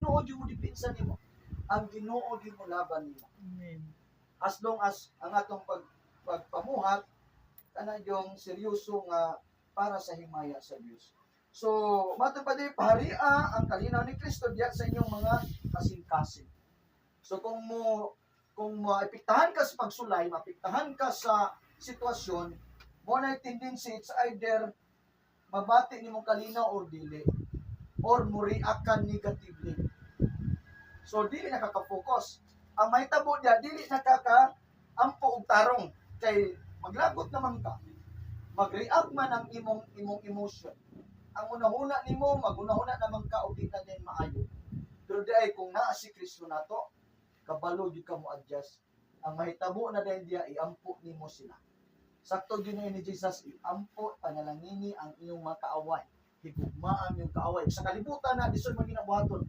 Ginoo mo depensa nimo. Ang Ginoo gyud mo laban nimo. Amen. As long as ang atong pagpamuhat kana yung seryoso nga para sa himaya sa Dios. So, matod pa di paharia ang kalinaw ni Kristo diya sa inyong mga kasing-kasing. So kung maapektahan ka sa pagsulay, maapektahan ka sa sitwasyon, mo na tendency, it's either mabati nimong kalinaw or dili or mo react ka negatively. So dili nakaka-focus. Ang mahitabo diya, dili nakaka ampo og tarong kay maglagot naman ka. Mag-react man ang imong emotion. Ang unahuna nimo, magunahuna naman ka og di na din maayo. Pero di ay kung naa si Kristo nato, kabalo gyud ka mo adjust. Ang mahitabo na dahil diya, iampo nimo sila. Sakto gyud ni Jesus, iampo, panalangini ang inyong mga kaaway. Higugmaan yung kaaway. Sa kalibutan na, lisod man ginabuhaton.